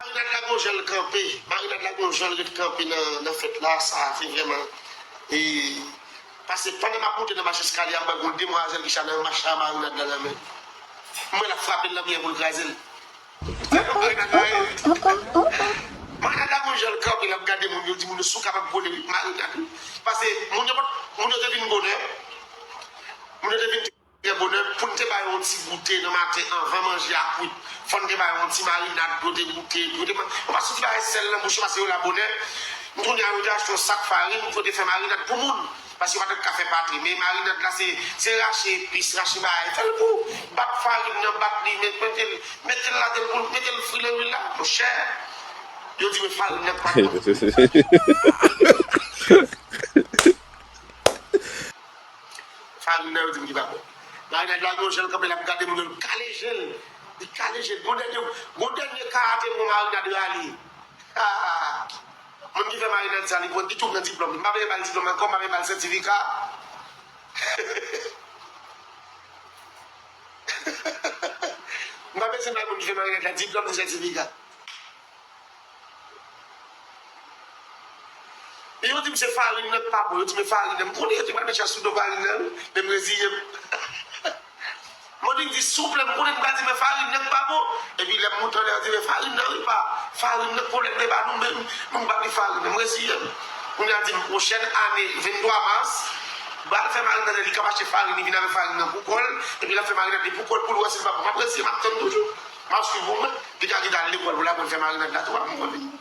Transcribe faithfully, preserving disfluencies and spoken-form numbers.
Marinad la gon jan l kanpe. Marinad la gon jan l ret kanpe nan, nan fèt la. Sa se vrèman. E, pase pandan m ap monte nan mach eskalye a, m wè gon demwazèl ki chita nan mach la, marinad la nan men. M wè l ap frape l nan byen pou l kraze l. Marinad la, e, marinad la gon jan l kanpe, l ap gade moun, yo di moun yo si w kapab kole marinad. Pase moun yo, moun yo te vin bonè. Moun yo te vin trè bonè, pou n te ba yo yon ti goute nan maten anvan manje a kwit. Fò n te ba yo yon ti marinad pou yo te goute, pou yo te man-, yo pa soti ba yo sèl nan bouch yo, pase yo la bonè. M konnen yo te achte yon sak farin pou yo te fè marinad pou moun. Pase yo pa t ka fè patri. Men marinad la, se, se rache epis, rache bagay. Fè l pou bat farin nan, bat li, met, mete l, mete l ladan l pou, mete l fri nan lwil la. Monchè, yo di men farin nan pa bon. Farin nan yo di m ki pa bon. Marinad la, gon jan l kanpe, l ap gade moun yo, l kale je l. Li kale je l. Gon dènye, gon dènye karate gon marinad rale. Ah! Moun ki fè marinad sa, li pran, li tou pran diplòm. M pa bezwen ba l diplòm ankò, m pa bezwen ba l sètifika. M pa bezwen ba moun ki fè marinad la diplòm ni sètifika. E yo di m se farin nan k pa bon. Yo di men farin nan. M konnen yo te pral met chans sou do farin nan, wi. Men m reziye m. Monique di, souple, m konnen m pral di men farin nan k pa bon. Epi lè m moute anlè, yo di men farin nan, wi, pa. Farin nan, pwoblèm de ba nou menm. Moun pa gen farin nan. M reziye m. Kounye a di m, pwochèn ane, venntwa mas, pral fè marinad, li k ap achte farin, li vin avèk farin nan pou kò l. Epi l ap fè marinad li pou kò l, pou l wè si l pa bon. M ap reziye, m ap tann toujou. M ap swiv ou, mwen. Li ka kite al lekòl pou l aprann fè marinad la tou, a, m konnen.